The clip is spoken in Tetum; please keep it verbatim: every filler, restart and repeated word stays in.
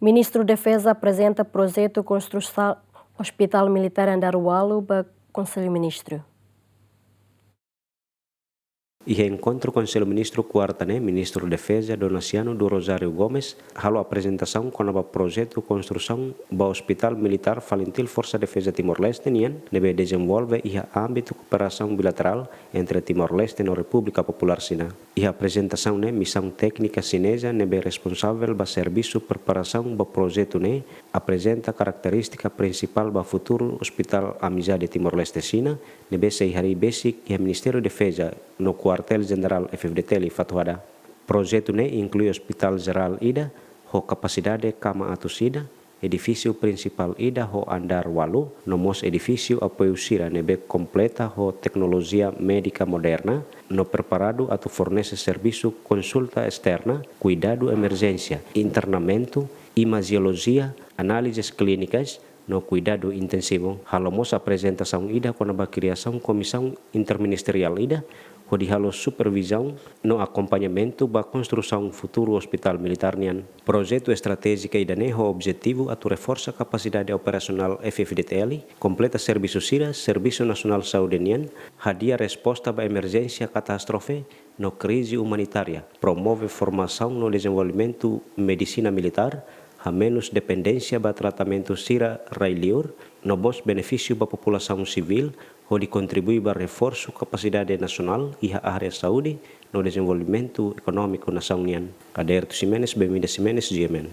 Ministru Defeza aprezenta projetu konstrusaun Hospital Militár Andar Ualu ba Konsellu Ministru. Iha enkontru Konsellu Ministru kuarta ne'e, Ministru Defeza Donaciano do Rosário Gomes halo aprezentasaun kona-ba projetu konstrusaun ba Hospital Militár Falintil Forsa Defeza Timor-Leste nian, ne'ebé dezenvolve iha ámbitu kooperasaun bilaterál entre Timor-Leste no Repúblika Populár Xina. Iha aprezentasaun ne'e, misaun téknika xineza ne'ebé responsavel ba servisu preparasaun ba projetu ne'e aprezenta karakterístika prinsipál ba futuru Hospital Amizade Timor-Leste Xina, ne'ebé sei harii besik iha Ministériu Defeza no Kuartél Jenerál F-FDTL Fatuhada. Projetu ne'e inklui ospitál jerál ida ho kapasidade kama atus ida, edifísiu prinsipál ida ho andár ualu, no mós edifísiu apoiu sira ne'ebé kompleta ho teknolojia médika moderna, no preparadu atu fornese servisu konsulta esterna, kuidadu emerjénsia, internamentu, imajiolojia, análises klínikas, no kuidadu intensivu. Halo mós aprezentasaun ida kona-ba kriasaun komisaun interministeriál ida, hodi halo supervizaun no akompañamentu ba konstrusaun futuru Hospital Militár nian. Projetu estratéjika ida-ne'e ho objetivu atu reforsa kapasidade operasionál F-FDTL, kompleta servisu sira, Servisu Nasionál Saúde nian, hadi'a resposta ba emerjénsia katástrofe no krize umanitária, promove formasaun no dezenvolvimentu medisina militár, hamenus dependénsia ba tratamentu sira rai-liur, no mós benefísiu ba populasaun sivíl, hodi kontribui ba reforsu kapasidade nasionál iha área saúde no dezenvolvimentu ekonómiku nasaun nian. Aderto Ximenes, Bemida Ximenes, G M N.